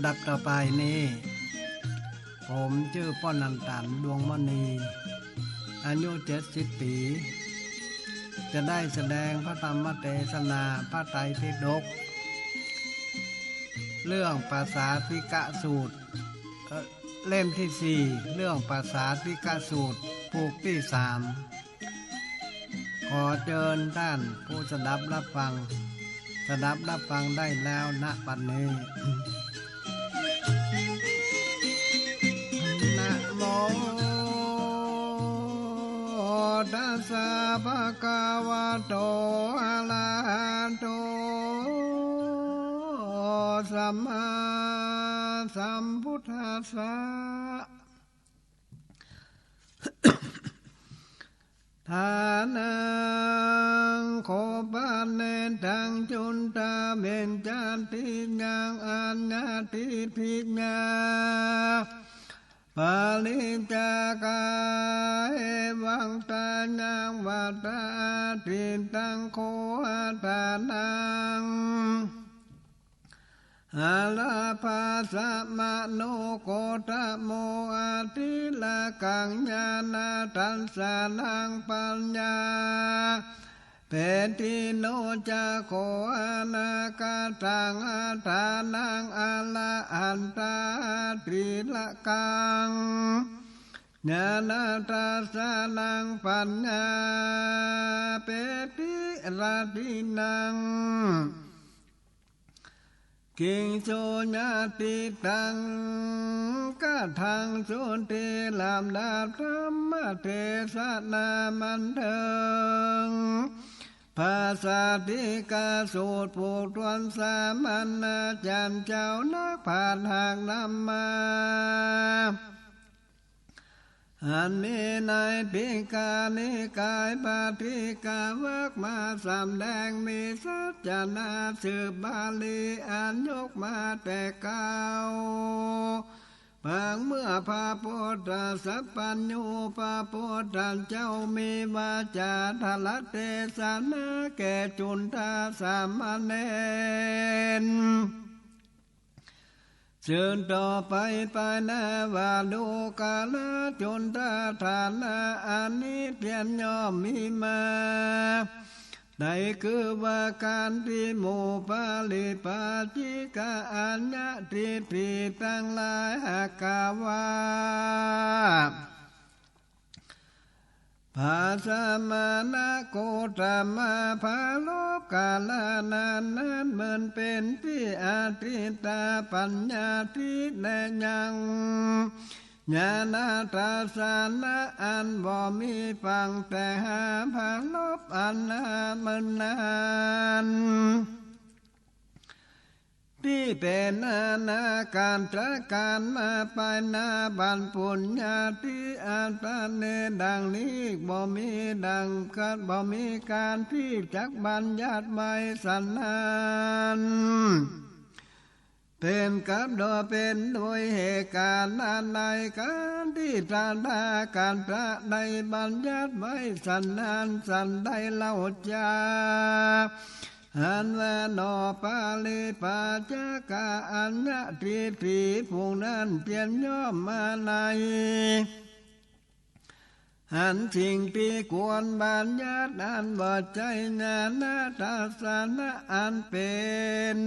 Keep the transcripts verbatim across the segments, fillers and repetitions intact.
ดับต่อไปนี้ ผมจื้อป้อนันตัน ดวงมณี อายุเจ็ดสิบปี๋ จะได้แสดงพระธรรมเตสนาพระไตรปิฎก เรื่องปสาทธิกสูตร เอ่อ เล่มที่สี่ เรื่องปสาทธิกสูตร ผูกตี้สาม ขอเจิญต้านผู้สดับรับฟัง สดับรับฟังได้แล้ว ณ บัดนี้ นะโมตัสสะ ภะคะวะโต อะระหะโต สัมมาสัมพุทธัสสะ ฐานัง ขอพระเณรตัง จุนทะ เบญจทิฏฐิยัง อัญญทิฏฐิยัง ปริจจาคา เอวัง ทายัง วัตถะ อาทิตตัง ขอฐานัง อาราภาสะ มโนโคตโม อทิระกัง ญาณทัสสะนัง ปัญญา เปติโนจะ ขออนาคตัง อาฐานัง อรหันตา อทิระกัง ญาณทัสสะนัง ปัญญา เปติระตินัง กิงสุญาติตัง กะถังสุติ ลำดับธรรมเตสนาบันเทิง ปสาทธิกสูตร ผูกถ้วนสามัญอาจ๋ารย์เจ้านักปราชญ์หากนำมา อันมีในทีฆนิกาย ปาฐกวรรคมาสำแดง มีสัจจะนาสืบบาลี อันยกมาแต่เก่า ปางเมื่อพระโพธิสัตว์สัพพัญญู พระพุทธเจ้ามีวาจาถวายเตสนาแก่จุนทะสามเณร สืบต่อไปไปหน้าว่า ดูกราจุนทะ ฐานะอันนี้เตียนย่อมมีมา ได้คือว่าการตี้หมู่ปริพาจิกะอัญญทิฏฐิตังหลายหากกล่าวว่า พระสมณโคตมะ ปรารภกาละนั้นนั้น เหมือนเป๋นตี้อทิฏฐปัญญาทิฏฐิ และยังญาณทัสสนะอันบ่มีฝั่ง แต่หาปรารภอันนาเมินนาน ตี้เป๋นนานาก๋านตระก๋านมา ไปหน้าบันปุญญาทิฏฐิ อัตตะเน ดังนี้ บ่มีดังกัด บ่มีก๋านตี้จักบัญญัติไว้สันนั้น เป๋นกับโดยเป๋นโดยเหตุก๋ารณ์อันใด ก๋านตี้ตถาคตะได้บัญญัติไว้สันนั้น สันใดเล่าจา อันว่าหนอ ปริพาจกะอัญญทิฏฐิ ผู้นั้นเตียนย่อมมาใน อันสิ่งตี้ควรบัญญัติ อันบ่ใจ้ญาณทัสสนะอันเป๋น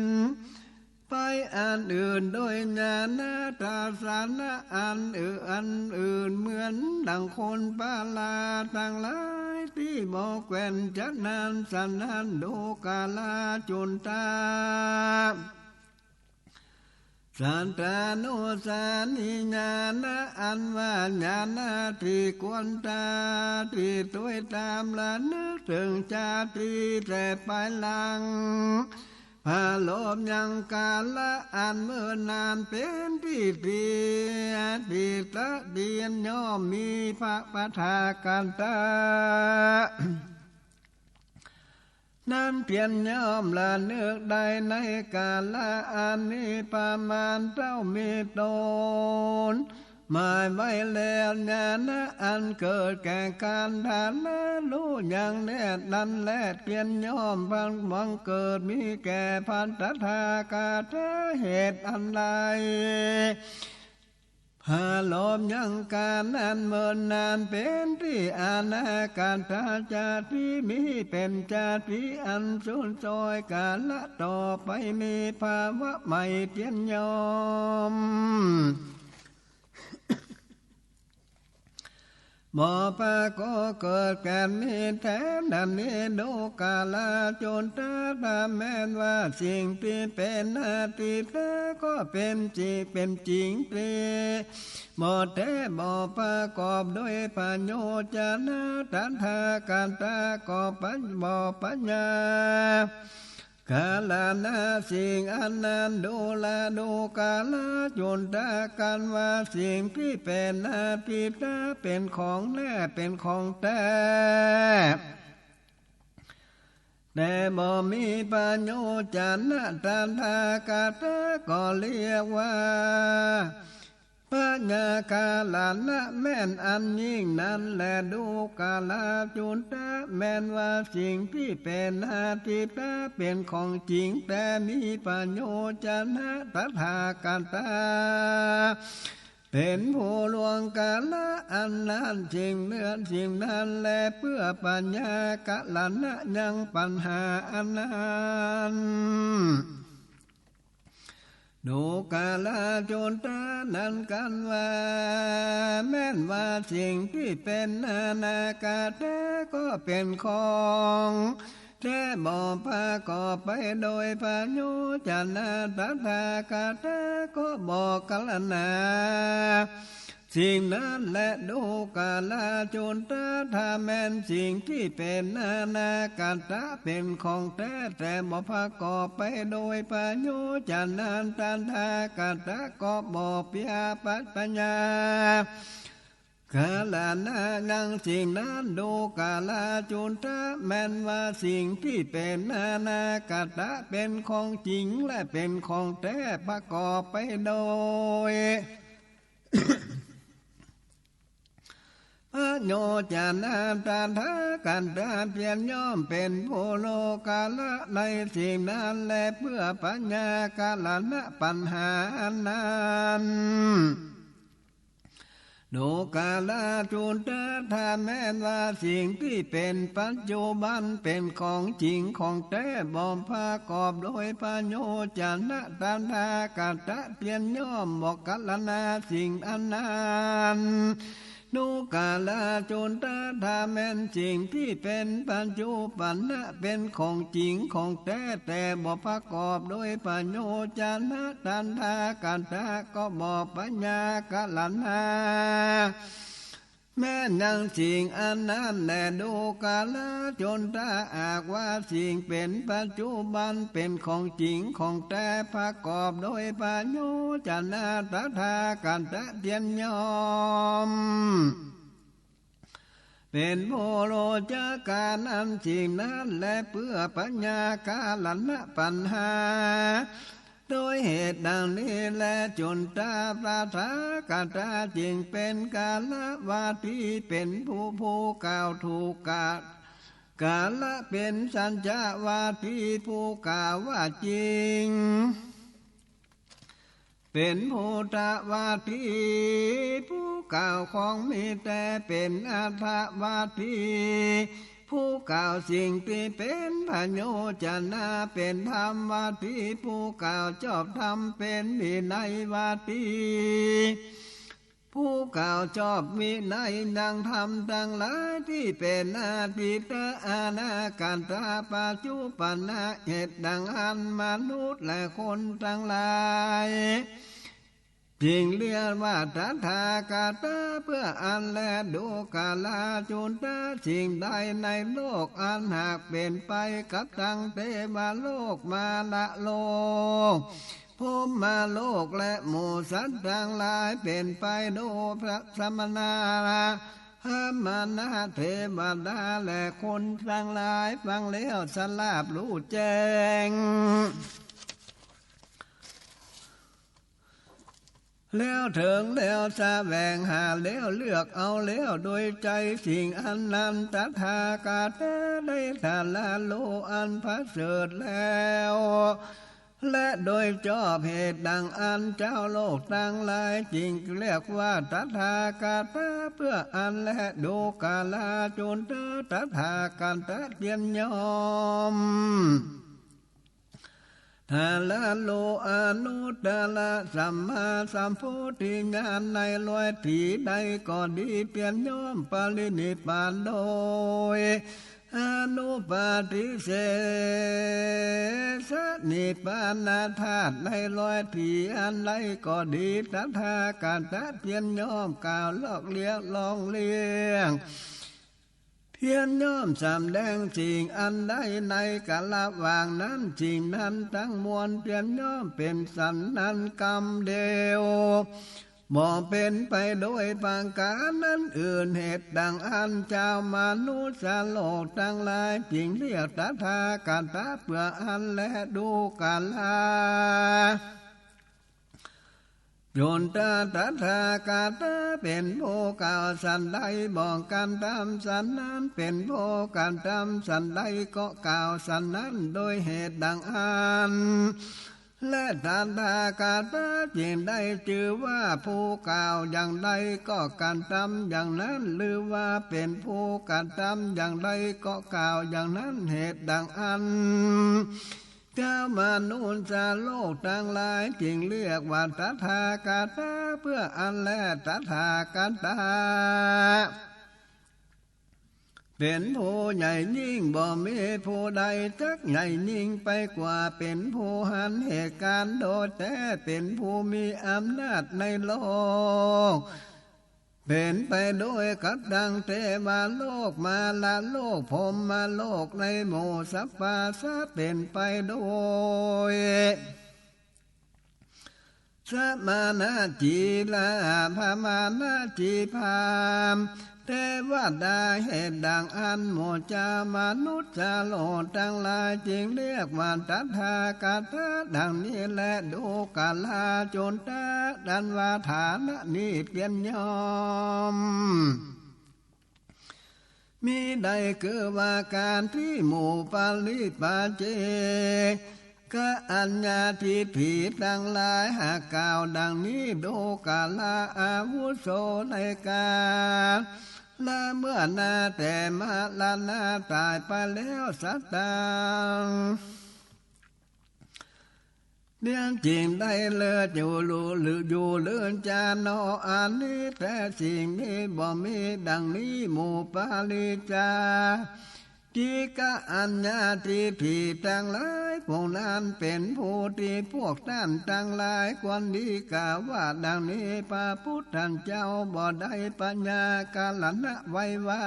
ไปอันอื่น โดยญาณทัสสนะอันอื่น อันอื่น เหมือนดังคนปราชญ์ตังหลายตี้บ่แควน ฉะนั้นสันนั้น ดูกราจุนทะ สัตตานุสาริญาณะ อันว่าญาณะตี้ควรตระ ตี้ตวยต๋ามระนึกเถิงจาติแต่ไปหลัง ปรารภยังกาละอันเมินนาน เป๋นตี้เตียนตี้ตระเตียนย่อมมี พระตถาคตะ นั้นเตียนย่อมระนึกได้ในกาละอันนี้ประมาณเต้ามีต๋น หมายไว้แล้ว ญาณะอันเกิดแก่กัณฑะ รู้ยังแน่นั้นแล เตียนย่อมบังเกิดมีแก่พันตถาคตะ เหตุอันใด ผะโลมยังกั๋นอันเมินนาน เป๋นตี้อนาคันธจาติ มีเป๋นจาติอันสูญโสย กาละต่อไปมีภาวะใหม่เตียนย่อม บ่ปรากฏเกิดแก่นมีแต๊ ดังนี้ดูกราจุนทะ ถ้าแม่นว่าสิ่งตี้เป๋นอดีตะ ก็เป๋นจริง เป๋นจริงตี้บ่แต๊ บ่ประกอบโดยพยัญชนะ ตถาคตะก็บ่ปัญญา กาละนะสิ่งอันนั้น ดูราดูกราจุนทะ กั๋นว่าสิ่งตี้เป๋นอดีตะ เป๋นของแน่ เป๋นของแต๊ แต่บ่มีพยัญชนะ ตถาคตะก็เรียกว่า พยากาละนะแม่นอันยิ่งนั้นแล ดูกราจุนทะ แม่นว่าสิ่งตี้เป๋นอดีตะ เป๋นของจริงแต๊ มีพยัญชนะ ตถาคตะ เป๋นผู้ล่วงกาละอันนั้น สิ่งเนื้อสิ่งนั้นแล เปื้อพยากาละนะยังปัญหาอันนั้น ดูกราจุนทะ นั้นกั๋นว่า แม่นว่าสิ่งตี้เป๋นอนาคันธะ ก็เป๋นของแต๊ บ่ประกอบไปโดยพยัญชนะ ตถาคตะก็บ่กรณา สิ่งนั้นแล ดูกราจุนทะ ถ้าแม่นสิ่งตี้เป๋นอนาคันธะ เป๋นของแต๊ แต่บ่ประกอบไปโดยพยัญชนะ ตถาคตะก็บ่เปียปัญญา กรณายังสิ่งนั้น ดูกราจุนทะ แม่นว่าสิ่งตี้เป๋นอนาคันธะ เป๋นของจริงและเป๋นของแต๊ ประกอบไปโดย พยัญชนะ ตถาคตะเตียนย่อมเป๋นผู้ล่วงกาละในสิ่งนั้นแล เปื้อพยากาละนะปัญหาอันนั้น ดูกราจุนทะ ถ้าแม่นว่าสิ่งตี้เป๋นปัจจุบันเป๋นของจริงของแต๊ บ่ประกอบโดยพยัญชนะ ตถาคตะเตียนย่อมบ่กรณาสิ่งอันนั้น ดูกราจุนทะ ถ้าแม่นสิ่งตี้เป๋นปัจจุบันนะ เป๋นของจริงของแต๊ แต่บ่ประกอบโดยพยัญชนะ ตถาคตะก็บ่พยากาละนะ แม้ยังสิ่งอันนั้นแล ดูกราจุนทะ หากว่าสิ่งเป๋นปัจจุบันเป๋นของจริงของแต๊ ประกอบโดยพยัญชนะ ตถาคตะเตียนย่อม เป๋นผู้ฮู้จักก๋านอันสิ่งนั้นแล เปื้อพยากาละนะปัญหา โดยเหตุดังนี้แล จุนทะ ตถาคตะจึงเป๋นกาละวาที เป๋นผู้ผู้กล่าวถูกกาละ เป๋นสัจจวาที ผู้กล่าวว่าจริง เป๋นพุทธวาที ผู้กล่าวของมีแต๊ เป๋นอัตถวาที ผู้กล่าวสิ่งตี้เป๋นพยัญชนะ เป๋นธรรมวาที ผู้กล่าวชอบธรรม เป๋นวินัยวาที ผู้กล่าวชอบวินัยยังธรรมตังหลายตี้เป๋นอดีตะ อนาคตะ ปัจจุบันนะ เหตุดังอั้นมนุษย์และคนตังหลาย จึงเรียกว่าตถาคตะ เปื้ออั้นแล ดูกราจุนทะ สิ่งใดในโลกอันหากเป๋นไปกับตังเตวโลก มารโลก พรหมโลกและหมู่สัตว์ตังหลายเป๋นไปโดยพระสมณะ พราหมณะ เทวดาและคนตังหลายฟังแล้วสลาบฮู้แจ้ง แล้วเถิงแล้วแสวงหาแล้วเลือกเอาแล้วโดยใจ๋สิ่งอันนั้น ตถาคตะได้ตรัสรู้อันประเสริฐแล้ว และโดยชอบเหตุดังอั้น เจ้าโลกตังหลายจึงเรียกว่าตถาคตะ เปื้ออั้นแล ดูกราจุนทะ ตถาคตะเตียนยอม ตรัสรู้อนุตตรสัมมาสัมโพธิญาณในลอยถีใดก็ดี เตียนยอมปรินิพพานโดยอนุปาทิเสสนิพพานธาตุในลอยถีอันใดก็ดี ตถาคตะเตียนยอมกล่าวลอกเลียงลองเลียง เตียนยอมสำแดงสิ่งอันใดในกาละหว่างนั้น สิ่งนั้นตังมวลเตียนยอมเป๋นสันนั้นกำเดียว บ่เป๋นไปโดยประก๋านอื่น เหตุดังอั้นจาวมนุษย์โลกตังหลายจึงเรียกตถาคตะ เปื้ออั้นแล ดูกราจุนทะ ตถาคตะเป๋นผู้กล่าวสันใด บอกกันต๋ามสันนั้น เป๋นผู้กันต๋ามสันใดก็กล่าวสันนั้น โดยเหตุดังอั้นแล ตถาคตะจึงได้จื้อว่าผู้กล่าวอย่างใดก็กันต๋ามอย่างนั้น หรือว่าเป๋นผู้กันต๋ามอย่างใดก็กล่าวอย่างนั้น เหตุดังอั้น จาวมนุษย์โลกตังหลายจึงเรียกว่าตถาคตะ เปื้ออั้นแล ตถาคตะเป๋นผู้ใหญ่ยิ่ง บ่มีผู้ใดจักใหญ่ยิ่งไปกว่า เป๋นผู้หันเหตุก๋ารณ์โดยแต๊ เป๋นผู้มีอำนาจในโลก เป๋นไปโดยกับดังเตวโลก มารโลก พรหมโลก ในหมู่สัพพะสัตว์เป๋นไปโดยสมณะจีรา พราหมณะจีพราหมณ์ เตวดา เหตุดังอั้นหมู่จาวมนุษย์โลกตังหลายจึงเรียกว่าตถาคตะดังนี้แล ดูกราจุนทะ อันว่าฐานะนี้เตียนยอม มิได้คือว่าก๋านตี้หมู่ปาริปาจิกะอัญญาทิฏฐิตังหลายหากกล่าวดังนี้ ดูกราอาวุโส ในกาละเมื่อนาแต่มรณะต๋ายไปแล้ว สัตตัง เตียนจึงได้เลิศอยู่หรืออยู่หรือจา นอ อันนี้แต๊สิ่งนี้บ่มีดังนี้ หมู่ปาริจากิกะอัญญาทิฏฐิตังหลาย พวกนั้นเป๋นผู้ตี้พวกต้านตังหลายควรดีกล่าวว่าดังนี้ พระพุทธเจ้าบ่ได้พยากรณะไว้ว่า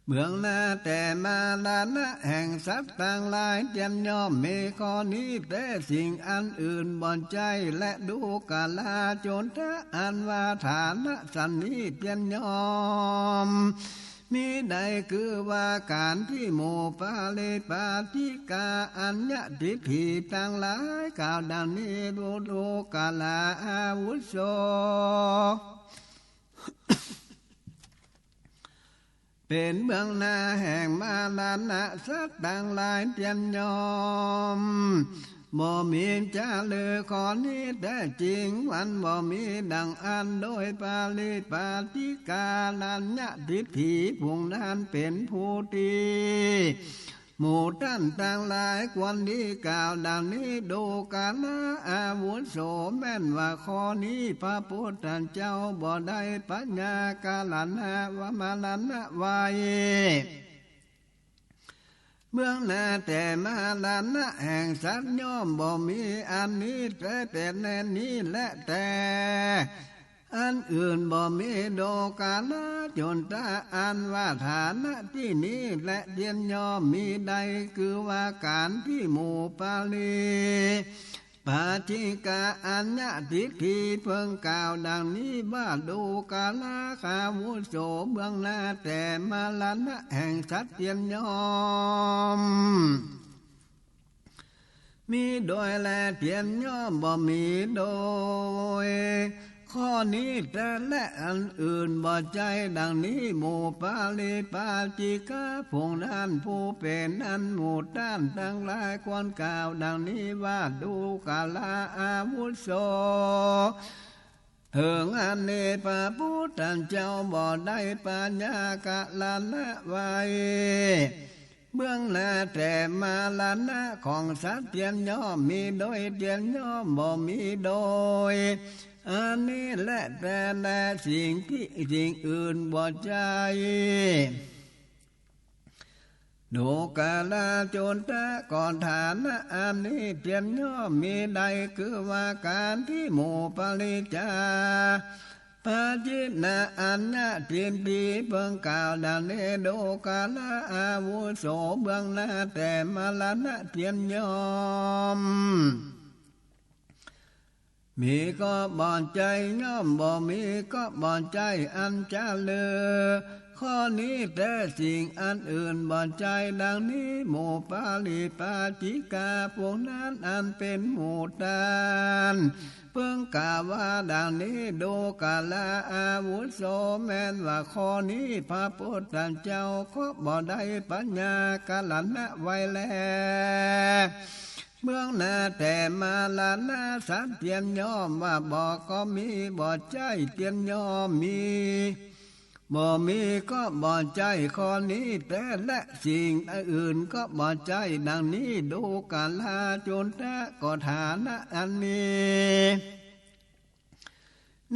เบื้องหน้าแต่มรณะแห่งสัตว์ตังหลายเตียนย่อมมีข้อนี้แต๊ สิ่งอันอื่นบ่ใจ้ และดูกราจุนทะ อันว่าฐานะสันนี้เตียนย่อม มิได้คือว่าก๋านตี้หมู่ปาริปาจิกาอัญญทิฏฐิตังหลายกล่าวดังนี้ ดู ดูกราอาวุโส เป๋นเบื้องหน้าแห่งมรณะสัตว์ตังหลายเตียนย่อม บ่มีจาลือข้อนี้แต๊จริง มันบ่มีดังอั้น โดยปาริปาจิกาอัญญทิฏฐิ ผู้นั้นเป๋นผู้ตี้ หมู่ต้านตังหลายควรดีกล่าวดังนี้ ดูกราอาวุโส แม่นว่าข้อนี้พระพุทธเจ้าบ่ได้พยากรณะว่ามรณะไว้ เบื้องหน้าแต่มรณะแห่งสัตว์ย่อมบ่มีอันนี้แต๊ เป๋นแน่นี้แล แต่อันอื่นบ่มี ดูกราจุนทะ อันว่าฐานะตี้นี้แลเตียนย่อม มิได้คือว่าก๋านตี้หมู่ปาริปาจิกาอัญญทิฏฐิเพิ่งกล่าวดังนี้ว่า ดูกราอาวุโส เบื้องหน้าแต่มรณะแห่งสัตว์เตียนย่อม มีโดยแลเตียนย่อมบ่มีโดย ข้อนี้แต๊แล อันอื่นบ่ใจ้ดังนี้ หมู่ปาริปาจิกะ ผู้นั้นผู้เป๋นนั้น หมู่ต้านตังหลายควรกล่าวดังนี้ว่า ดูกราอาวุโส เถิงอันนี้พระปุทธเจ้าบ่ได้ปยากรณะไว้ เบื้องหน้าแต่มรณะของสัตว์เตียนย่อมมีโดย เตียนย่อมบ่มีโดย อันนี้แลแต๊แล สิ่งที่สิ่งอื่นบ่ใจ้ ดูกราจุนทะ ก็ฐานะอันนี้เตียนย่อมมีได้ คือว่าก๋านตี้หมู่ปริจจาปาจินะอัญญะทิฏฐิเปิงกล่าวดังนี้ ดูกราอาวุโส เบื้องหน้าแต่มรณะเตียนย่อม มีก็บ่ใจ้ ย่อมบ่มีก็บ่ใจ้ อันจะลือ ข้อนี้แต๊สิ่งอันอื่นบ่ใจ้ดังนี้ หมู่ปาริปาจิกา พวกนั้นอันเป๋นหมู่ต้าน เปิงกล่าวว่าดังนี้ ดูกราอาวุโส แม้นว่าข้อนี้พระปุทธเจ้าก็บ่ได้ปยากรณะไว้แล เบื้องหน้าแต่มรณะสัตว์เตียนย่อมว่าบ่ก็มี บ่ใจ้เตียนย่อมมี บ่มีก็บ่ใจ้ ข้อนี้แต๊แล สิ่งอื่นก็บ่ใจ้ดังนี้ ดูกราจุนทะ ก็ฐานะอันนี้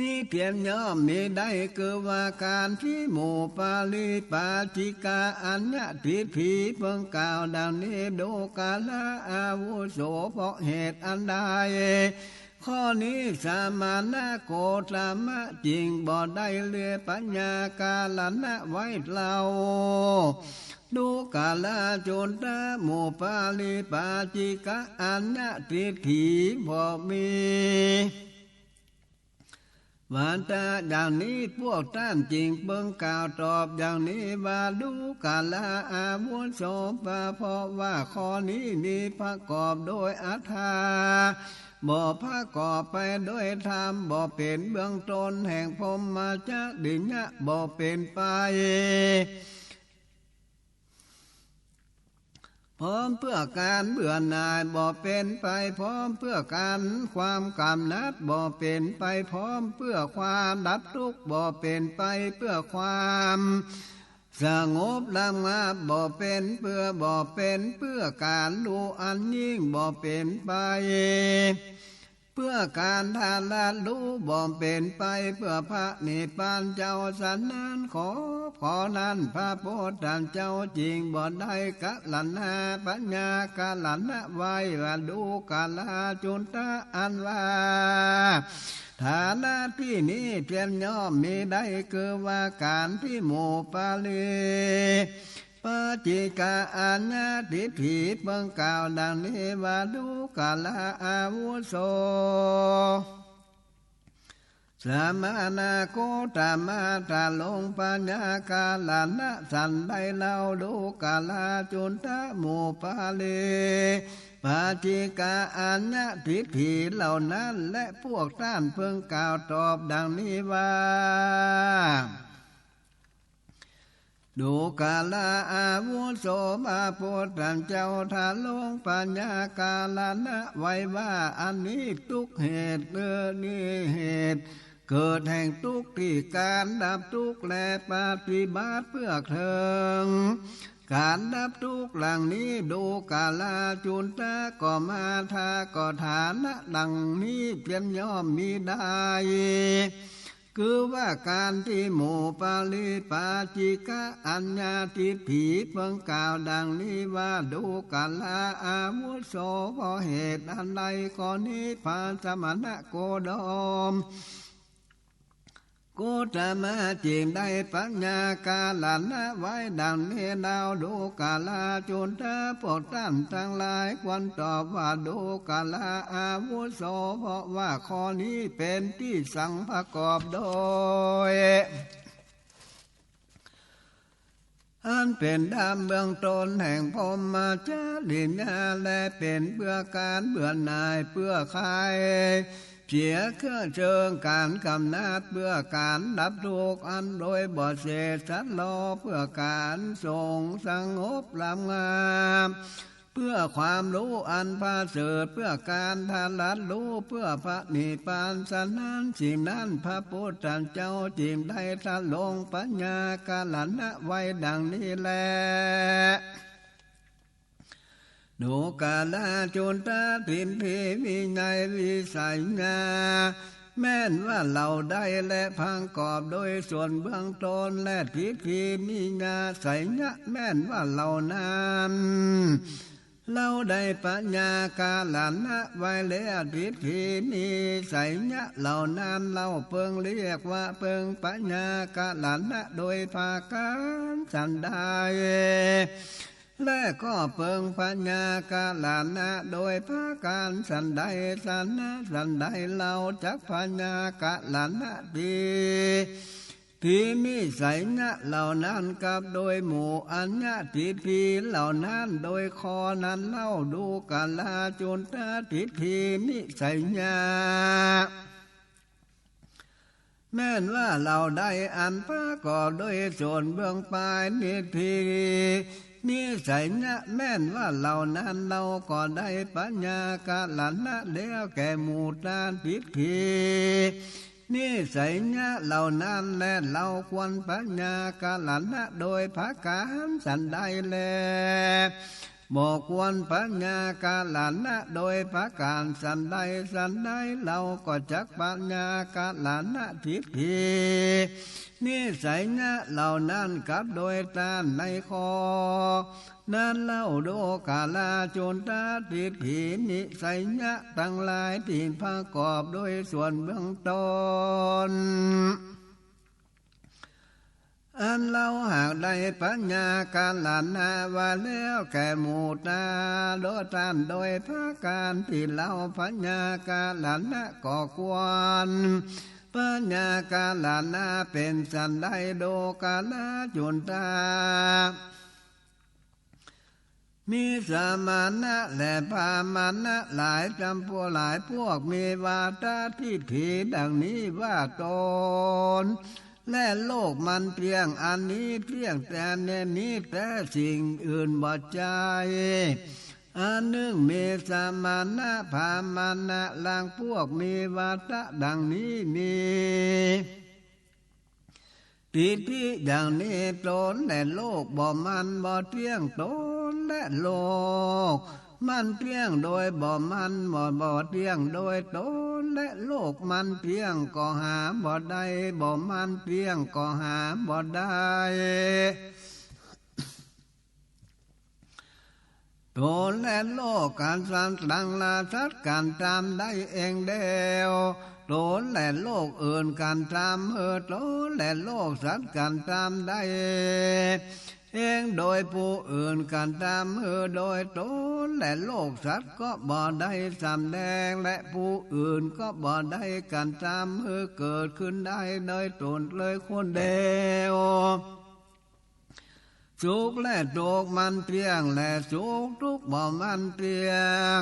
นี้เตียนย่อมมีได้ คือว่าก๋านตี้หมู่ปาริปาจิกาอัญญะทิฏฐิเปิงกล่าวดังนี้ ดูกราอาวุโส เพราะเหตุอันใด ข้อนี้สมณะโคตมะจึงบ่ได้เลือปยากรณะไว้เล่า ดูกราจุนทะ หมู่ปาริปาจิกะอัญญะทิฏฐิบ่มี ว่าตะอย่างนี้ พวกต้านจึงเปิงกล่าวตอบอย่างนี้ว่า ดูกราอาวุโส เพราะว่าข้อนี้มีประกอบโดยอัตถา บ่ประกอบไปโดยธรรม บ่เป๋นเบื้องต้นแห่งพรหมจริยะ บ่เป๋นไป พร้อมเพื่อก๋านเบื่อหน่าย บ่เป๋นไปพร้อมเพื่อก๋านความกำหนัด บ่เป๋นไปพร้อมเพื่อความดับทุกข์ บ่เป๋นไปเพื่อความสงบระงับ บ่เป๋นเพื่อ บ่เป๋นเพื่อก๋านฮู้อันยิ่ง บ่เป๋นไป เพื่อก๋านตรัสฮู้ บ่เป๋นไปเพื่อพระนิพพานเจ้า ฉะนั้นขอ ข้อนั้นพระปุทธเจ้าจึงบ่ได้กรณา ปยากรณะไว้ว่า ดูกราจุนทะ อันว่า ฐานะตี้นี้เตียนย่อมมีได้ คือว่าก๋านตี้หมู่ปาริ ปาจิกาอัญญะทิฏฐิเปิงกล่าวดังนี้ว่า ดูกราอาวุโส สมณะโคตมะ ตะลงปยากรณะสันใดเล่า ดูกราจุนทะ หมู่ปาริปาจิกาอัญญะทิฏฐิเหล่านั้น และพวกต้านเปิงกล่าวตอบดังนี้ว่า ดูกราอาวุโส พระปุทธเจ้าตะลงปยากรณะไว้ว่า อันนี้ทุกข์เหตุ เออ นี้เหตุเกิดแห่งทุกข์ ตี้ก๋านดับทุกข์ และปฏิบัติเพื่อเถิงก๋านดับทุกข์ดังนี้ ดูกราจุนทะ ก็มาทา ก็ฐานะดังนี้เตียนย่อมมีได้ คือว่าก๋านตี้หมู่ปาริปาจิกะอัญญาทิฏฐิเปิงกล่าวดังนี้ว่า ดูกราอาวุโส เพราะเหตุอันใด ข้อนี้พระสมณะโคดม โคตมะจึงได้ปยากรณะไว้ดังนี้เล่า ดูกราจุนทะ พวกต้านตังหลายควรตอบว่า ดูกราอาวุโส เพราะว่าข้อนี้เป๋นตี้สังประกอบโดย อันเป๋นด้ามเบื้องต้นแห่งพรหมจริยา และเป๋นเปื้อก๋านเบื่อหน่าย เปื้อคลายเสียเครื่องเชิงก๋านกำหนัด เปื้อก๋านดับทุกข์อันโดยบ่เสสชะลอ เปื้อก๋านส่งสงบรำงับ เปื้อความฮู้อันประเสริฐ เปื้อก๋านตรัสฮู้ เปื้อพระนิพพาน ฉะนั้นสิ่งนั้นพระพุทธเจ้าจึงได้ตรัสลงปัญญากรณะไว้ดังนี้แล ดูกราจุลทิฏฐิ วินัยวิสัยญา แม่นว่าเหล่าใด และประกอบโดยส่วนเบื้องต้น และทิฏฐิมิจฉาสัยญะ แม่นว่าเหล่านั้น เฮาได้ปัญญากรณะไว้แล้ว ทิฏฐิมิจฉาสัยญะเหล่านั้นเฮาเปิงเรียกว่าเปิงปัญญากรณะโดยประก๋านฉันใด และก็เปิงปัญญากรณะโดยประก๋านฉันใด ฉันนั้นฉันใด เฮาจักปัญญากรณะทิฏฐิมิจฉาสัยญะเหล่านั้นกับโดยหมู่อัญญทิฏฐิเหล่านั้น โดยข้อนั้นเล่า ดูกราจุลทิฏฐิมิจฉาสัยญะ แม่นว่าเหล่าใดอันประกอบโดยส่วนเบื้องปลาย ทิฏฐิมิจฉาสัยญะ แม่นว่าเหล่านั้นเฮาก็ได้ปัญญากรณะแล้วแก่หมู่ต้านทิฏฐิมิจฉาสัยญะเหล่านั้น และเฮาควรปัญญากรณะโดยประก๋านฉันใด และบ่ควรปัญญากรณะโดยประก๋านฉันใด ฉันใด เฮาก็จักปัญญากรณะทิฏฐิมิจฉาสัยญะเหล่านั้นกับโดยต้านในข้อนั้นเล่า ดูกราจุลทิฏฐิมิจฉาสัยญะตังหลายตี้ประกอบโดยส่วนเบื้องต้น อันเฮาหากได้ปัญญากรณะไว้แล้วแก่หมู่ต้าน โดยต้านโดยประก๋านตี้เฮาปัญญากรณะก็ควรปัญญากรณะเป๋นฉันใด ดูกราจุลทิฏฐิ มีสมณะและพราหมณะหลายจำพวกหลายพวก มีวัตตทิฏฐิดังนี้ว่า ตนและโลกมันเตี้ยง อันนี้เตี้ยงแต๊ อันนี้แต๊ สิ่งอื่นบ่ใจ้ อันนึ่งมีสมณะพราหมณะลางพวกมีวัตตะดังนี้ มี ทิฏฐิอย่างนี้ ตนและโลกบ่มันบ่เตี้ยง ตนและโลกมันเตี้ยงโดยบ่มันบ่ บ่เตี้ยงโดย ตนและโลกมันเตี้ยงก็หาบ่ได้ บ่มันเตี้ยงก็หาบ่ได้ ตนและโลกกั๋นสัตว์ตังละสัตว์กั๋นต๋ามได้เองเดียว ตนและโลกอื่นกั๋นต๋ามหื้อ ตนและโลกสัตว์กั๋นต๋ามได้เอง โดยผู้อื่นกั๋นต๋ามหื้อ โดยตนและโลกสัตว์ก็บ่ได้สำแดง และผู้อื่นก็บ่ได้กั๋นต๋ามหื้อเกิดขึ้นได้โดยตนเลยคนเดียว สุขและทุกข์มันเตี้ยง และสุขทุกข์บ่มันเตี้ยง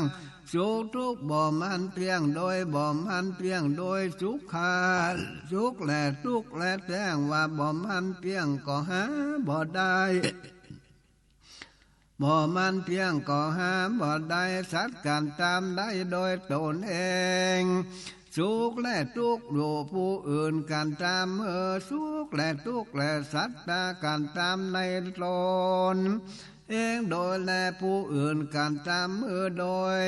สุขทุกข์บ่มันเตี้ยง โดยบ่มันเตี้ยง โดยสุขะ สุขและทุกข์และแต๊ว่าบ่มันเตี้ยงก็หาบ่ได้ บ่มันเตี้ยงก็หาบ่ได้ สัตว์กั๋นต๋ามได้โดยตนเอง สุขและทุกข์อยู่ผู้อื่นกั๋นต๋ามหื้อ สุขและทุกข์และสัตว์กั๋นต๋ามในตนเองโดย และผู้อื่นกั๋นต๋ามหื้อโดย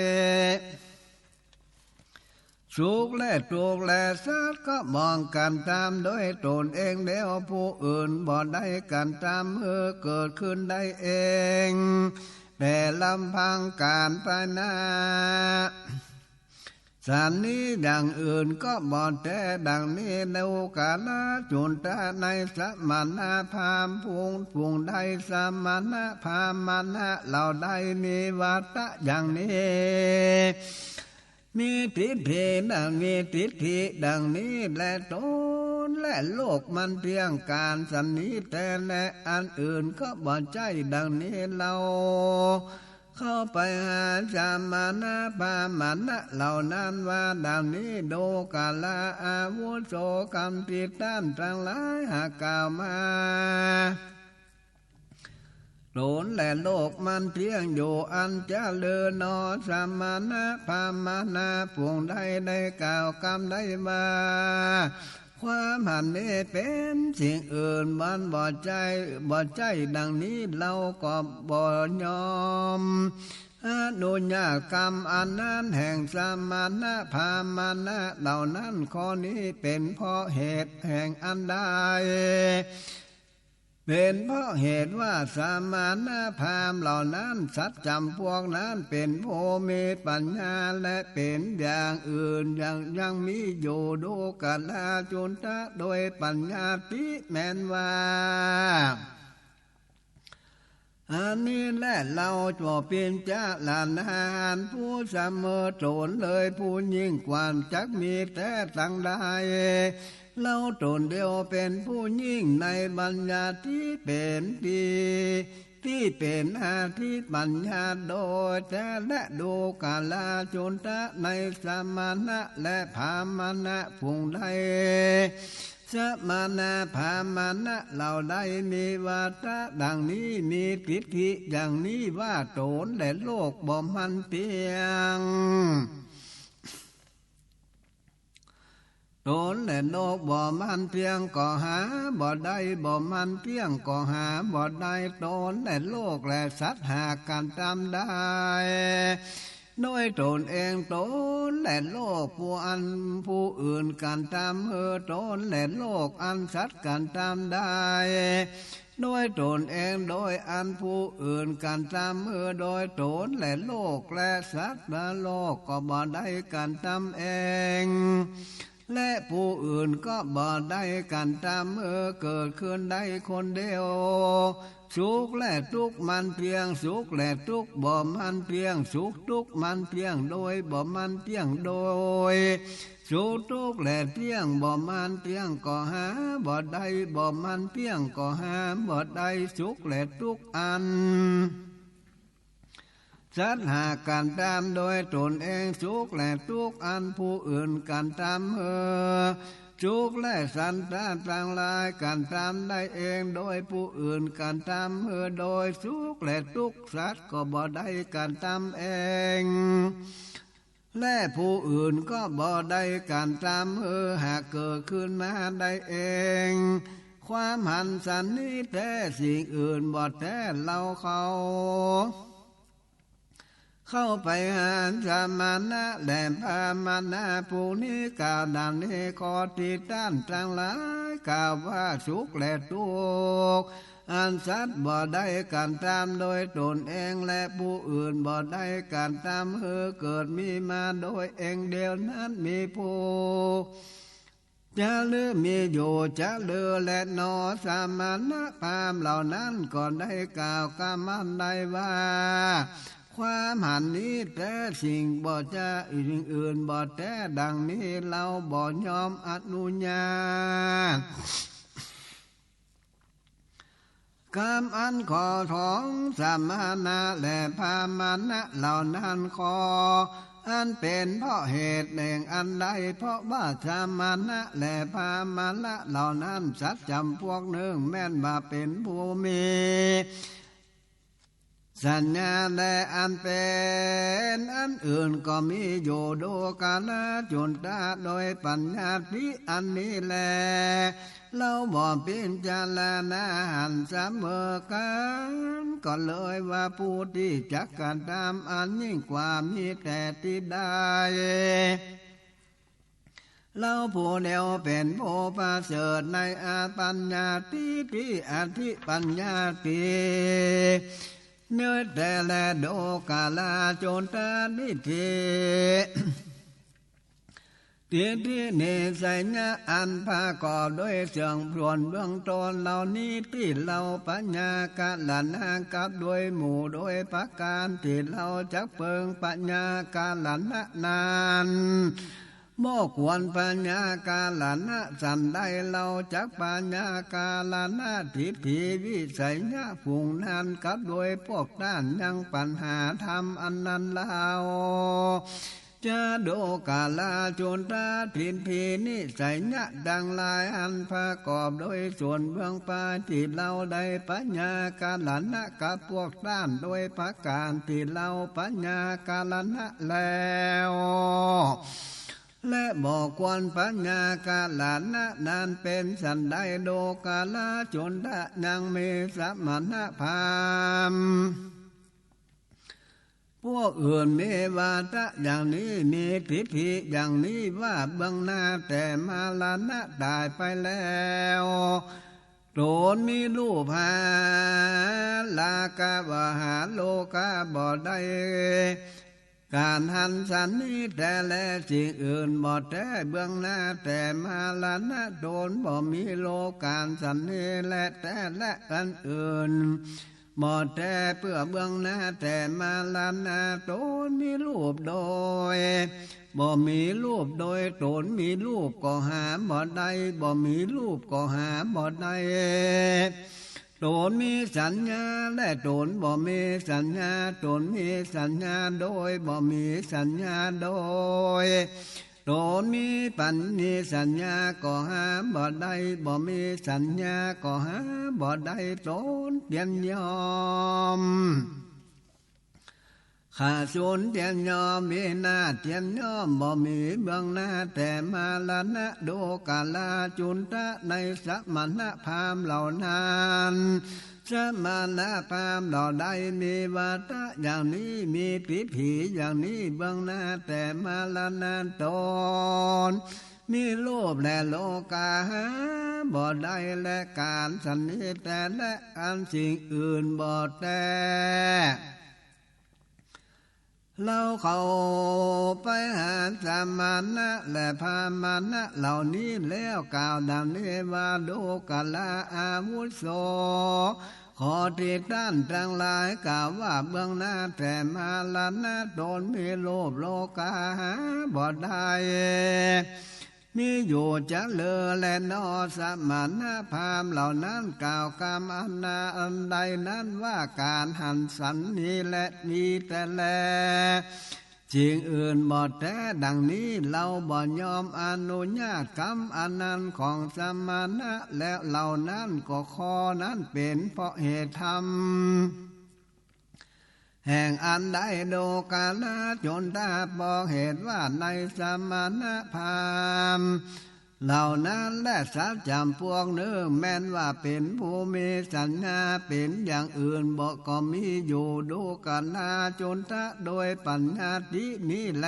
สุขและทุกข์และสัตว์ก็บ่กั๋นต๋ามโดยตนเองเดียว ผู้อื่นบ่ได้กั๋นต๋ามหื้อเกิดขึ้นได้เอง แต่ลำพังก๋านไปนา สันนี้อย่างอื่นก็บ่แต๊ ดังนี้ ดูกราจุลทิฏฐิ สมณะพราหมณ์ผู้ ผู้ใดสมณะพราหมณะเหล่าใดมีวัตตะอย่างนี้ มีทิฏฐิดัง มีทิฏฐิดังนี้แล ตน นและโลกมันเพียงก๋านสันนี้แต๊ และอันอื่นก็บ่ใจ้ดังนี้เล่า เข้าไปหาสมณะพราหมณะเหล่านั้นว่าดังนี้ ดูกราอาวุโส กำตี้ต้านตังหลายหากกล่าวมา ตนและโลกมันเตี้ยงอยู่อันจะเลินหนอ สมณะพราหมณะฝูงใดได้กล่าวกำได้ว่า ความหันนี้เป๋นสิ่งอื่น มันบ่ใจ้ บ่ใจ้ดังนี้ เฮาก็บ่ยอมอนุญาตกำอันนั้นแห่งสมณะพราหมณะเหล่านั้น ข้อนี้เป๋นเพราะเหตุแห่งอันใด เป๋นเพราะเหตุว่าสมณะพราหมณ์เหล่านั้น สัตว์จ๋ำพวกนั้นเป๋นผู้มีปัญญา และเป๋นอย่างอื่นยัง ยังมีอยู่ ดูกราจุนทะ โดยปัญญาตี้แม่นว่า อันนี้แลเฮาบ่พิจารณาอันผู้เสมอตนเลย ผู้ยิ่งกว่าจักมีแต๊ตังหลาย เฮาตนเดียวเป๋นผู้ยิ่งในบัญญัติตี้เป๋นตี้ ตี้เป๋นอธิปัญญาโดยแต๊ และดูกราจุนทะ ในสมณะและพราหมณะฝูงใด สมณะพราหมณะเหล่าใดมีวาทะดังนี้ มีทิฏฐิอย่างนี้ว่า ตนและโลกบ่มันเตี้ยง ตนและโลกบ่มันเตี้ยงก็หาบ่ได้ บ่มันเตี้ยงก็หาบ่ได้ ตนและโลกและสัตว์หากกระทำได้ โดยตนเอง ตนและโลก ผู้อันผู้อื่นกระทำหื้อ ตนและโลกอันสัตว์กระทำได้ โดยตนเอง โดยอันผู้อื่นกระทำหื้อ โดยตนและโลก และสัตว์และโลกก็บ่ได้กระทำเอง และผู้อื่นก็บ่ได้กระทำหื้อ เกิดขึ้นได้คนเดียว สุขและทุกข์มันเตี้ยง สุขและทุกข์บ่มันเตี้ยง สุขทุกข์มันเตี้ยงโดย บ่มันเตี้ยงโดย สุขทุกข์และเตี้ยง บ่มันเตี้ยงก็หาบ่ได้ บ่มันเตี้ยงก็หาบ่ได้ สุขและทุกข์อัน สัตว์หากกระทำโดยตนเอง สุขและทุกข์อันผู้อื่นกระทำหื้อ สุขและสัตว์ตังหลายกระทำได้เอง โดยผู้อื่นกระทำหื้อ โดยสุขและทุกข์สัตว์ก็บ่ได้กระทำเอง และผู้อื่นก็บ่ได้กระทำหื้อ หากเกิดขึ้นมาได้เอง ความหันสันนี้แต๊ สิ่งอื่นบ่แต๊ เฮาเข้า เข้าไปหาสมณะและพราหมณะผู้นี้กล่าวดังนี้ ข้อตี้ต้านตังหลายกล่าวว่า สุขและทุกข์อันสัตว์บ่ได้กระทำโดยตนเอง และผู้อื่นบ่ได้กระทำหื้อ เกิดมีมาโดยเองเดียวนั้น มีผู้ จะลือมีอยู่จะลือแลหนอ สมณะพราหมณ์เหล่านั้นก็ได้กล่าวกำอันใดว่า ความหันนี้แต๊ สิ่งบ่ใจ้ สิ่งอื่นบ่แต๊ดังนี้ เฮาบ่ยอมอนุญาต กำอันข้อของสมณะและพราหมณะเหล่านั้น ข้ออันเป๋นเพราะเหตุแห่งอันใด เพราะว่าสมณะและพราหมณะเหล่านั้น สัตว์จ๋ำพวกนึ่งแม่นว่าเป๋นผู้มีสัญญา และอันเป๋นอันอื่นก็มีอยู่ ดูกราจุนทะ โดยปัญญาตี้อันนี้แล เฮาบ่พิจารณาหันเสมอกั๋น ก็เลยว่าผู้ตี้จักกระทำอันยิ่งกว่ามีแต๊ตี้ใด เฮาผู้เดียวเป๋นผู้ประเสริฐในอปัญญาทิฏฐิ อธิปัญญาทิฏฐิ เนยแต๊แล ดูกราจุนทะ ทิฏฐิ ทิฏฐินิสยะอันประกอบด้วยเสื่องส่วนเบื้องต้นเหล่านี้ตี้เฮา พยากรณะกับด้วยหมู่โดยประก๋านตี้เฮาจักเปิงพยากรณะนั้น บ่ควรพยากรณะสันใด เฮาจักพยากรณะ ทิฏฐิวิสัยยะ ฝูงนั้นกับโดยพวกต้าน ยังปั๋นหาธรรมอันนั้นเล่า จตุกราจุนทะ ทิฏฐินิสัยยะตังหลาย อันประกอบโดยส่วนเบื้องปลาย ตี้เฮาได้พยากรณะกับพวกต้านโดยประก๋านตี้เฮาพยากรณะแล้ว และบ่ควรพยากรณะนั้นเป๋นสันใด โดกราจุนทะ ยังมีสมณพราหมณ์ พวกอื่นมีวาทะอย่างนี้ มีทิฏฐิอย่างนี้ว่า เบื้องหน้าแต่มรณะต๋ายไปแล้ว ต๋นมีรูปหา ราคะว่าหา โลกาบ่ได้ ก๋านหันสันนี้แต๊แล สิ่งอื่นบ่แต๊ เบื้องหน้าแต่มรณะ ต๋นบ่มีโลก๋านสันนี้แลแต๊ และอันอื่น บ่แต๊เปื้อเบื้องหน้าแต่มรณะ ต๋นมีรูปโดย บ่มีรูปโดย ต๋นมีรูปก็หาบ่ได้ บ่มีรูปก็หาบ่ได้ ต๋นมีสัญญา และต๋นบ่มีสัญญา ต๋นมีสัญญาโดย บ่มีสัญญาโดย ต๋นมีปัญ มีสัญญาก็หาบ่ได้ บ่มีสัญญาก็หาบ่ได้ ต๋นเตียนยอม ขาดสูญเตียนยอม วินาศเตียนยอม บ่มีเบื้องหน้าแต่มรณะ โดกราจุนทะ ในสมณพราหมณ์เหล่านั้น สมณพราหมณ์เหล่าใดมีวาทะอย่างนี้ มีทิฏฐิอย่างนี้ เบื้องหน้าแต่มรณะ ต๋นมีรูปและโลกาหาบ่ได้ และก๋านสันนี้แต๊ และอันสิ่งอื่นบ่แต๊ เฮาเข้าไปหาสมณะและพราหมณะเหล่านี้แล้ว กล่าวดังนี้ว่า โดกราอาวุโส ข้อตี้ต้านตังหลายกล่าวว่า เบื้องหน้าแต่มรณะ ต๋นมีรูปโลกาหาบ่ได้ มีอยู่จะเลิศแลหนอ สมณพราหมณ์เหล่านั้นกล่าวกำอันนาอันใดนั้นว่า ก๋านหันสันนี้แล มีแต๊แล สิ่งอื่นบ่แต๊ ดังนี้ เฮาบ่ยอมอนุญาตกำอันนั้นของสมณะ และเหล่านั้นก็ข้อนั้นเป๋นเพราะเหตุธรรม แห่งอันใด โดกราจุนทะ เพราะเหตุว่าในสมณพราหมณ์เหล่านั้นแล สัตว์จ๋ำปวกนึ่ง แม้นว่าเป๋นผู้มีสัญญาเป๋นอย่างอื่นบ่ก็มีอยู่ โดกราจุนทะ โดยปัญญัตินี้แล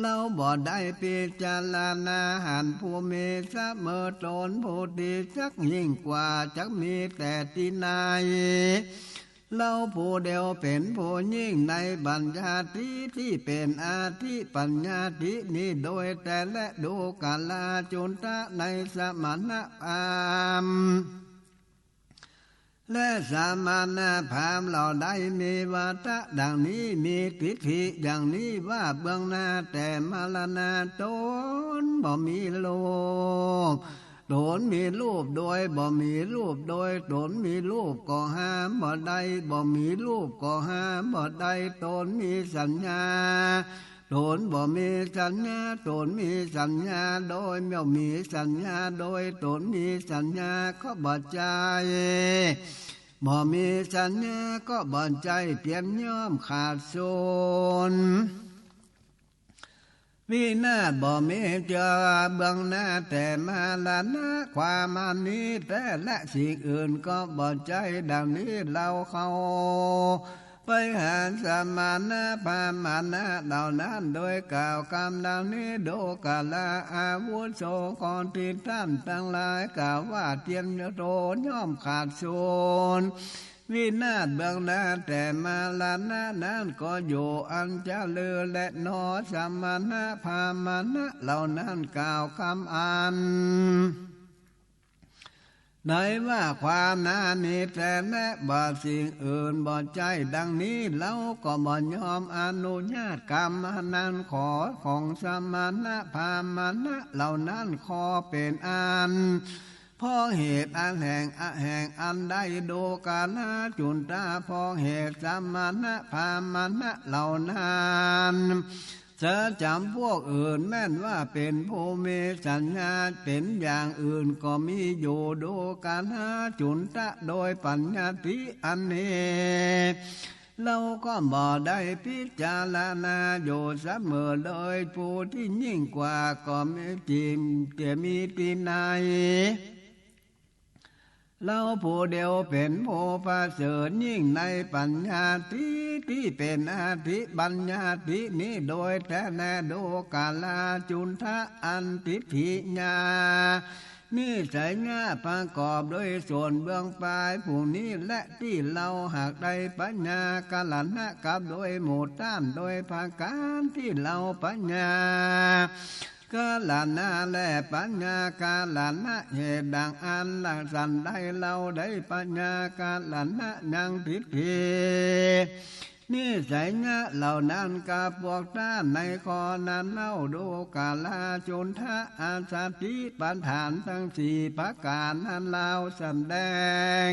เฮาบ่ได้พิจารณาหันผู้มีเสมอต๋น ผู้ตี้จักยิ่งกว่า จักมีแต่ตี้ไหน เฮาผู้เดียวเป๋นผู้ยิ่งในปัญญัติตี้เป๋นอธิปัญญัตินี้โดยแต๊แล โดกราจุนทะ ในสมณพราหมณ์ และสมณพราหมณ์เหล่าใดมีวาทะดังนี้ มีทิฏฐิอย่างนี้ว่า เบื้องหน้าแต่มรณะ ต๋นบ่มีรูป ต๋นมีรูปโดย บ่มีรูปโดย ต๋นมีรูปก็หาบ่ได้ บ่มีรูปก็หาบ่ได้ ต๋นมีสัญญา ต๋นบ่มีสัญญา ต๋นมีสัญญาโดย บ่มีสัญญาโดย ต๋นมีสัญญาก็บ่ใจ้ บ่มีสัญญาก็บ่ใจ้ เตียนย่อมขาดสูญ วินาศบ่มีเจื้อเบื้องหน้าแต่มรณะ ความอันนี้แต๊ และสิ่งอื่นก็บ่ใจ้ ดังนี้ เฮาเข้าไปหาสมณะพราหมณะเหล่านั้น โดยกล่าวกำดังนี้ โดกราอาวุโส ข้อตี้ต้านตังหลายกล่าวว่า เตียนต๋นย่อมขาดสูญ วินาศเบื้องหน้าแต่มรณะนั้นก็อยู่อันจะเลิศแลหนอ สมณะพราหมณะเหล่านั้นกล่าวกำอัน ในว่าความนั้นมีแต๊แล บ่สิ่งอื่นบ่ใจ้ดังนี้ เฮาก็บ่ยอมอนุญาต กรรมอันนั้นขอของสมณะพราหมณะเหล่านั้น ขอเป๋นอัน เพราะเหตุอันแห่ง แห่งอันใด ดูกราจุนทะ เพราะเหตุสมณะพราหมณะเหล่านั้น เสียจ๋ำพวกอื่น แม่นว่าเป๋นผู้มีสัญญาเป๋นอย่างอื่นก็มีอยู่ ดูกราจุนทะ โดยปัญญัติอันนี้ เฮาก็บ่ได้พิจารณาอยู่เสมอเลย ผู้ตี้ยิ่งกว่าก็มีจริง จะมีตี้ไหน เฮาผู้เดียวเป๋นผู้ประเสริฐยิ่งในปัญญาติ ตี้เป๋นอธิปัญญาตินี้โดยแต๊แล ดูกราจุนทะ อันทิฏฐิยา นิสัยยะประกอบโดยส่วนเบื้องปายผู้นี้แล ตี้เฮาหากได้ปัญญากรณะกับโดยหมู่ต้าน โดยประก๋านตี้เฮาปัญญา กรณะแล ปัญญากรณะ เหตุดังอั้น สันใดเฮาได้ปัญญากรณะยังทิฏฐิ นิสัยยะเหล่านั้นกับพวกต้านในข้อนั้นเล่า ดูกราจุนทะ อาสติปัฏฐานตังสี่ประก๋านนั้นเฮาสำแดง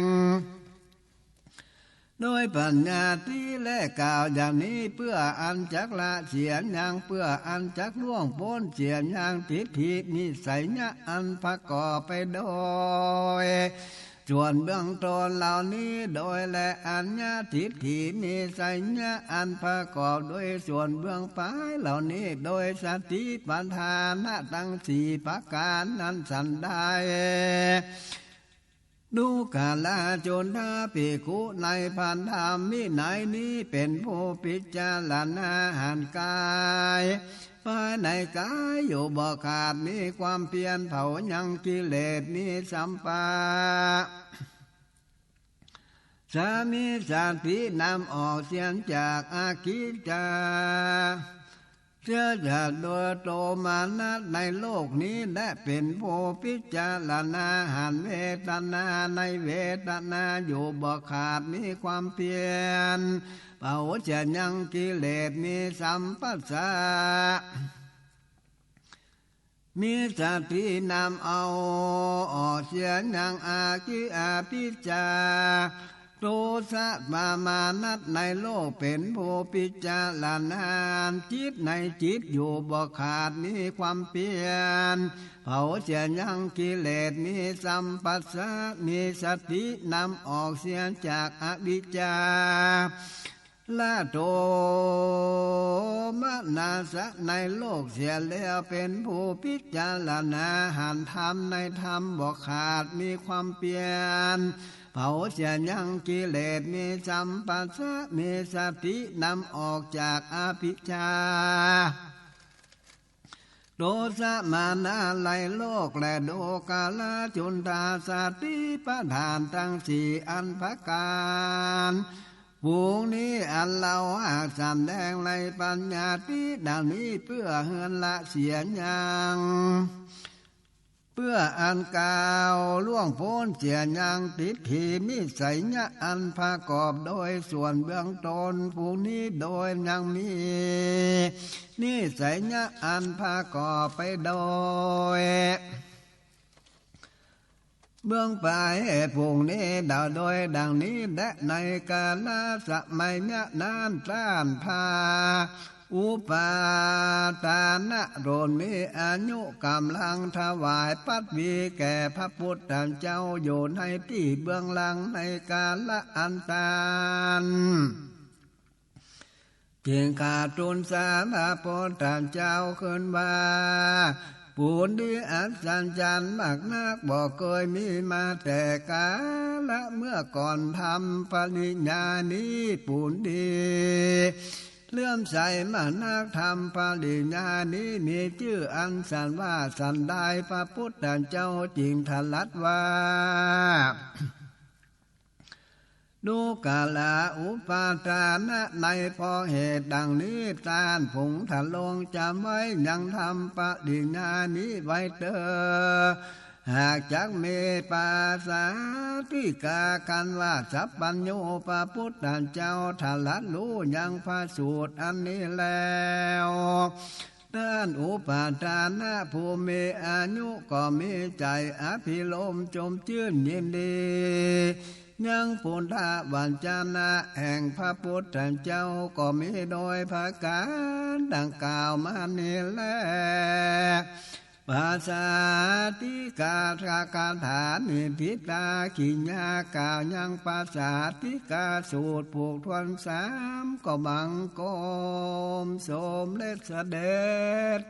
โดยปัญญาติแลกล่าวอย่างนี้ เปื้ออันจักละเสียยัง เปื้ออันจักล่วงป๊นเสียยัง ทิฏฐินิสัยยะอันประกอบไปโดยส่วนเบื้องต้นเหล่านี้โดยแล อัญญทิฏฐินิสัยยะอันประกอบโดยส่วนเบื้องปายเหล่านี้โดยสติปัฏฐานตังสี่ประก๋านนั้นสันใด ดูกราจุนทะ ภิกขุในพระธรรมวินัยนี้เป๋นผู้พิจารณาหันกาย ภายในกายอยู่บ่ขาด มีความเพียรเผายังกิเลส มีสัมปะ สา มีสตินำออกเสียจากอกิจจา เสียจากโดยโตมนัสในโลกนี้แล เป๋นผู้พิจารณาหันเวทนาในเวทนาอยู่บ่ขาด มีความเพียรเผาเสียยังกิเลส มีสัมปัสสะ มีสตินำเอาออกเสียยังอกิ อภิชฌา โทสะ ประมาณัตในโลก เป๋นผู้พิจารณาจิตในจิตอยู่บ่ขาด มีความเพียรเผาเสียยังกิเลส มีสัมปัสสะ มีสตินำออกเสียจากอวิชชา ละโทมนัสสะในโลกเสียแล้ว เป๋นผู้พิจารณาหันธรรมในธรรมบ่ขาด มีความเพียรเผาเสียยังกิเลส มีสัมปัสสะ มีสตินำออกจากอภิชฌา โทสะมานะในโลกแล ดูกราจุนทะ สติปัฏฐานตังสี่อันประก๋านฝูงนี้ อันเฮาหากสำแดงในปัญญาติดังนี้ เปื้อเฮือนละเสียยัง เปื้ออันกล่าวล่วงป๊นเสียยังทิฏฐินิสัยยะอันประกอบโดยส่วนเบื้องต้นฝูงนี้โดยยังมี นิสัยยะอันประกอบไปโดยเบื้องปายฝูงนี้ดาวโดยดังนี้แล ในกาลสมัยนั้นต้านพระอุปาทานโดนมีอายุก๋ำลังถวายปัตวีแก่พระปุทธเจ้าอยู่ในตี้เบื้องหลังในกาละอันต้าน จึงกราบทูลสาพระปุทธเจ้าขึ้นว่า ปูนดีอัศจรรย์มากนัก บ่เกยมีมาแต่กาละเมื่อก่อน ธรรมปริญญานี้ปูนดีเลื่อมใสมากนัก ธรรมปริญญานี้มีจื้ออันสันว่าสันใด พระปุทธเจ้าจึงตรัสว่า ดูกราอุปาทาน ในเพราะเหตุดังนี้ ต้านพึงทรงจ๋ำไว้ยังธรรมปริญญานี้ไว้เตอ หากจักมีปราสาทธิกา ครั้นว่าสัพพัญญูพระปุทธเจ้า ตรัสฮู้ยังพระสูตรอันนี้แล้ว นั้นอุปาทานภูมิ อายุก็มีใจ๋อภิรมย์จมจื้นยินดี ยังปุทธวจนะแห่งพระปุทธเจ้า ก็มีโดยประก๋านดังกล่าวมานี้แล ปราสาทธิกา คาถานี้ ภิตากิยากล่าวยังปราสาทธิกาสูตร ผูกถ้วนสาม ก็บังคมสมเร็จเสด็จ